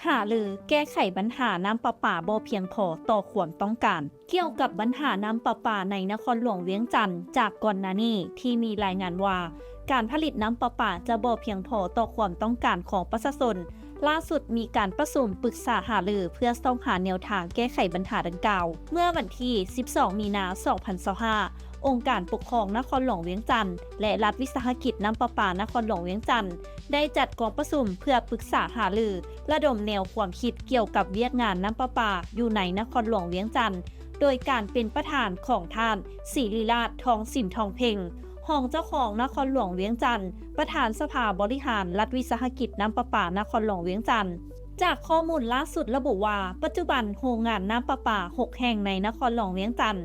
ຫາລືແກ້ໄຂບັນຫານ້ຳປະປາບໍ່ພຽງພໍຕໍ່ຄວາມຕ້ອງການ. ກ່ຽວກັບບັນຫານ້ຳປະປາໃນນະຄອນຫຼວງວຽງຈັນ, ຈາກກ່ອນໜ້ານີ້ທີ່ມີລາຍງານວ່າ ການຜະລິດນ້ຳປະປາຈະບໍ່ພຽງພໍຕໍ່ຄວາມຕ້ອງການຂອງປະຊາຊົນ, ລ່າສຸດມີການປະຊຸມປຶກສາຫາລືເພື່ອຊອກຫາແນວທາງແກ້ໄຂບັນຫາດັ່ງກ່າວ. ເມື່ອວັນທີສິບສອງ ມີນາ ສອງພັນຊາວຫ້າ, ອົງການປົກຄອງນະຄອນຫຼວງວຽງຈັນ ແລະ ລັດວິສາຫະກິດນ້ຳປະປານະຄອນຫຼວງວຽງຈັນ ໄດ້ຈັດກອງປະຊຸມເພື່ອປຶກສາຫາລື ລະດົມແນວຄວາມຄິດກ່ຽວກັບວຽກງານນ້ຳປະປາຢູ່ໃນນະຄອນຫຼວງວຽງຈັນ ໂດຍການເປັນປະທານຂອງທ່ານ ສິລິລາດ ທອງສິນທອງເພັງ, ຮອງເຈົ້າຄອງນະຄອນຫຼວງວຽງຈັນ, ປະທານສະພາບໍລິຫານລັດວິສາຫະກິດນ້ຳປະປານະຄອນຫຼວງວຽງຈັນ. ຈາກຂໍ້ມູນລ່າສຸດລະບຸວ່າ, ປັດຈຸບັນໂຮງງານນ້ຳປະປາຫົກແຫ່ງໃນນະຄອນຫຼວງວຽງຈັນ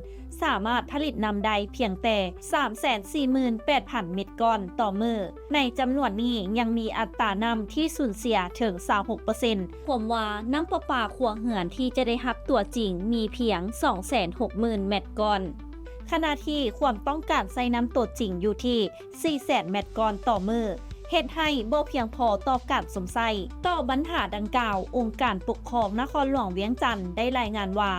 ສາມາດຜະລິດນ້ຳໄດ້ພຽງແຕ່ ສາມແສນສີ່ໝື່ນແປດພັນ ເມັດກ້ອນຕໍ່ມື້. ໃນຈຳນວນນີ້ຍັງມີອັດຕານ້ຳທີ່ສູນເສຍເຖິງ ຊາວຫົກເປີເຊັນ, ຄວາມວ່ານ້ຳປະປາຄົວເຮືອນທີ່ຈະໄດ້ຮັບຕົວຈິງມີພຽງ ສອງແສນຫົກໝື່ນ ເມັດກ້ອນ, ຂະນະທີ່ຄວາມຕ້ອງການໃຊ້ນ້ຳຕົວຈິງຢູ່ທີ່ ສີ່ແສນ ເມັດກ້ອນຕໍ່ມື້, ເຮັດໃຫ້ບໍ່ພຽງພໍຕໍ່ການຊົມໃຊ້. ຕໍ່ບັນຫາດັ່ງກ່າວ, ອົງການປົກຄອງນະຄອນຫຼວງວຽງຈັນໄດ້ລາຍງານວ່າ,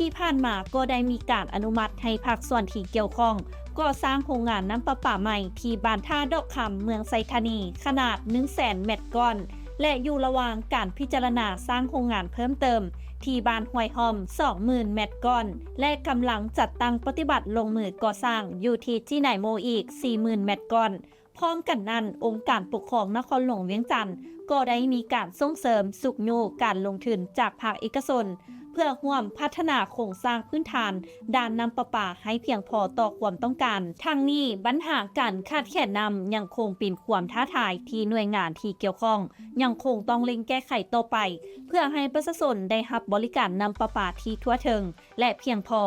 ທີ່ຜ່ານມາກໍໄດ້ມີການອະນຸມັດໃຫ້ພາກສ່ວນທີ່ກ່ຽວຂ້ອງ ກໍ່ສ້າງໂຮງງານນ້ຳປະປາໃໝ່ທີ່ບ້ານທ່າດອກຄຳ ເມືອງໄຊທານີ ຂະໜາດ ໜຶ່ງແສນ ເມັດກ້ອນ ແລະ ຢູ່ລະຫວ່າງການພິຈາລະນາສ້າງໂຮງງານເພີ່ມເຕີມທີ່ບ້ານຫ້ວຍຫ້ອມ ສອງໝື່ນ ເມັດກ້ອນ ແລະ ກຳລັງຈັດຕັ້ງປະຕິບັດລົງມືກໍ່ສ້າງຢູ່ທີ່ຈີນາຍໂມອີກ ສີ່ໝື່ນ ເມັດກ້ອນ. ພ້ອມກັນນັ້ນ, ອົງການປົກຄອງນະຄອນຫຼວງວຽງຈັນກໍໄດ້ມີການສົ່ງເສີມຊຸກຍູ້ການລົງທຶນຈາກພາກເອກະຊົນ ເພື່ອຮ່ວມພັດທະນາໂຄງສ້າງພື້ນຖານດ້ານນ້ຳປະປາໃຫ້ພຽງພໍຕໍ່ຄວາມຕ້ອງການ. ທັງນີ້, ບັນຫາການຂາດແຄນນ້ຳຍັງຄົງເປັນຄວາມທ້າທາຍທີ່ໜ່ວຍງານທີ່ກ່ຽວຂ້ອງຍັງຄົງຕ້ອງເລັ່ງແກ້ໄຂຕໍ່ໄປ ເພື່ອໃຫ້ປະຊາຊົນໄດ້ຮັບບໍລິການນ້ຳປະປາທີ່ທົ່ວເຖິງ ແລະ ພຽງພໍ.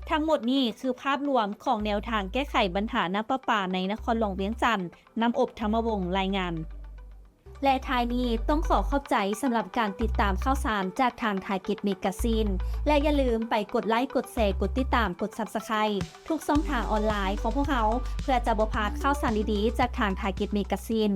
ທັງໝົດນີ້ຄືພາບລວມຂອງແນວທາງແກ້ໄຂບັນຫານ້ຳປະປາໃນນະຄອນຫຼວງວຽງຈັນ, ນ້ຳອົບ ທຳມະວົງ ລາຍງານ. ແລະ ທ້າຍນີ້ຕ້ອງຂໍຂອບໃຈສຳລັບການຕິດຕາມຂ່າວສານຈາກທາງ Target Magazine ແລະ ຢ່າລືມໄປກົດໄລ, ກົດແຊ, ກົດຕິດຕາມ, ກົດ Subscribe ທຸກຊ່ອງທາງອອນລາຍຂອງພວກເຮົາ ເພື່ອຈະບໍ່ພາດຂ່າວສານດີໆຈາກທາງ Target Magazine.